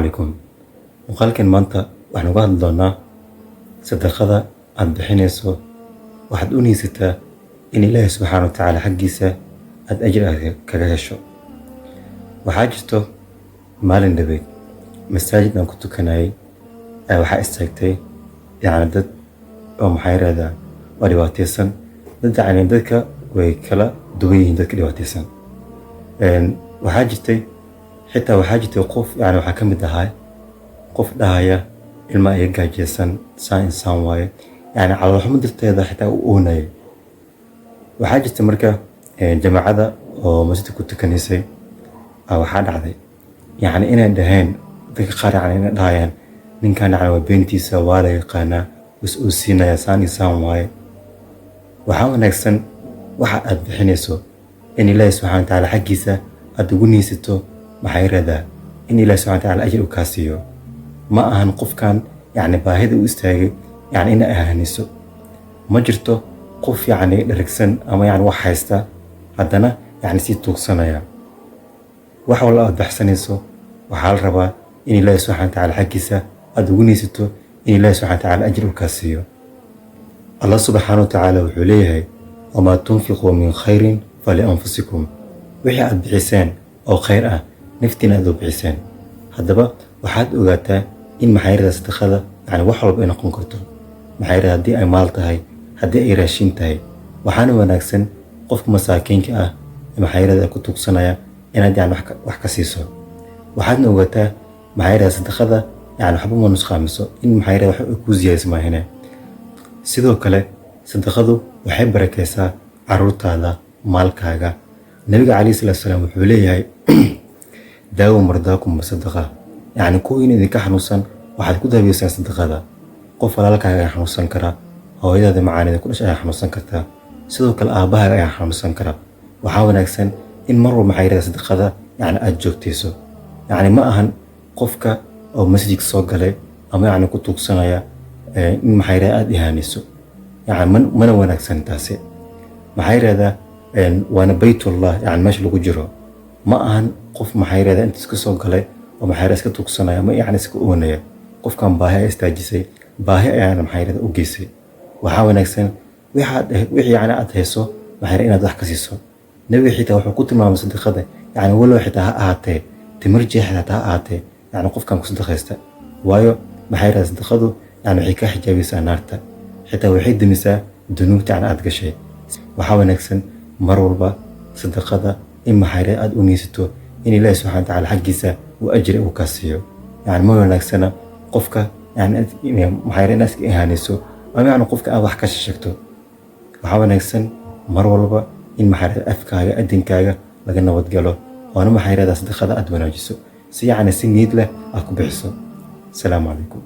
Calaykum. Muuqaalkan maanta waxaan uga hadli doonaa sadaqada aad bixinayso. Waxaad u niyeysataa in Ilaahay subxaana wa tacaala xaggiisa aad ajir aad kaga hesho. Waxaa jirto maalin dhabeed masaajid aan ku tukanayay ayaa waxaa istaagtay yacni dad oo, maxaa yirahdaa, waa dhibaataysan. Dad yacni dadka way kala duwan yihiin. Dadka dhibaataysan waxaa jirtay, xitaa waxaa jirtay qof yani waxaa ka mid ahaa qof dhahaya ilma iga gaajaysan, saan insaan waaye, yani caloolxumo darteeda xitaa u oonayay. Waxaa jirta marka jamaacada oo masjidka ku tukanaysay waxaa dhacday yacni inay dhaheen dadka qaar, yani inay dhahayaan ninkan yacni waa beentiisa, waa la yaqaanaa, was uu siinaya, saan insaan waaye. Waxaa wanaagsan waxa aad bixinayso in Ilaahi subxana wa tacaala xaggiisa aad ugu niyeysato, maxaa yirahdaa, in Ilaahi subxana wa tacaala ajir uu kaa siiyo. Ma ahan qofkan yacni baahida u istaagay yacni ina ahanayso. Ma jirto qof yacni dheragsan ama yacni wax haysta haddana yacni sii tuugsanaya. Wax walba aad baxsanayso waxaa la rabaa in Ilaahi subxana wa tacaala xaggiisa aad ugu niyeysato in Ilaahi subxana wa tacaala ajir uu kaa siiyo. Allah subxaana wa tacaala wuxuu leeyahay: "وما تنفقوا من خير فلأنفسكم." Wixii aad bixiseen oo khayr ah naftiina aad u bixiseen. Haddaba waxaad ogaataa in, maxaa yirahdaa, sadaqada yani wax walba ay noqon karto, maxaa yirahdaa, haddii ay maal tahay, haddii ay raashin tahay. Waxaana wanaagsan qofka masaakiinka ah, maxaa yirahdaa, ku tuugsanaya inaad yani wax ka siiso. Waxaadna ogaataa, maxaa yirahdaa, sadaqada yani waxba ma nusqaamiso, in, maxaa yirahdaa, wax ku ziyadiso maahine. Sidoo kale sadaqadu waxay barakaysaa caruurtaada, maalkaaga. Nabiga calayhi salaatu salaam wuxuu leeyahay: "داووا مرضاكم بالصدقة." Yacni kuwiin idinka xanuunsan waxaad ku daaweysaan sadaqada. Qof walaalkaaga ayaa xanuunsan kara, hooyadaada macaanida ku dhashay ayaa xanuunsan kartaa, sidoo kale aabbahaaga ayaa xanuunsan kara. Waxaa wanaagsan in mar walba, maxaa yirahdaa, sadaqada yacni aad joogtayso. Yacni ma ahan qofka oo masjidka soo galay ama yacni ku tuugsanaya in, maxaa yirahdaa, aad ihaanayso. Yacni mana wanaagsan taasi. Maxaa yirahdaa, waana baytullah yacni meesha lagu jiro. Ma ahan qof, maxaa yirahdaa, inta iska soo galay oo, maxaa yirahdaa, iska tuugsanaya ama yacni iska oonaya. Qofkan baahi ayaa istaajisay, baahi ayaana, maxaa yirahdaa, u geysay. Waxaa wanaagsan wixii yacni aad hayso, maxaa yirahdaa, inaad wax ka siiso. Nabiga xitaa wuxuu ku tilmaamay sadaqada, yacni walow xitaa ha ahaatee timir jeex xitaa ha ahaatee, yacni qofkan ku sadaqaysta. Waayo, maxaa yirahdaa, sadaqadu yacni waxay kaa xijaabaysaa naarta, xitaa waxay demisaa dunuubta yacni aad gashay. Waxaa wanaagsan mar walba sadaqada in, maxaa yirahdaa, aad u niyeysato in Ilaahi subxana wa tacaala xaggiisa uu ajri uu kaa siiyo. Yacni ma wanaagsana qofka yani maxaa yirahdaa inaad iska ihaanayso ama yacni qofka aad wax ka sheegto. Waxaa wanaagsan mar walba in, maxaa yirahdaa, afkaaga, adinkaaga laga nabadgalo, oona, maxaa yirahdaa, sadaqada aad wanaajiso, si yacni si niyad leh aad ku bixiso. Asalaamu calaykum.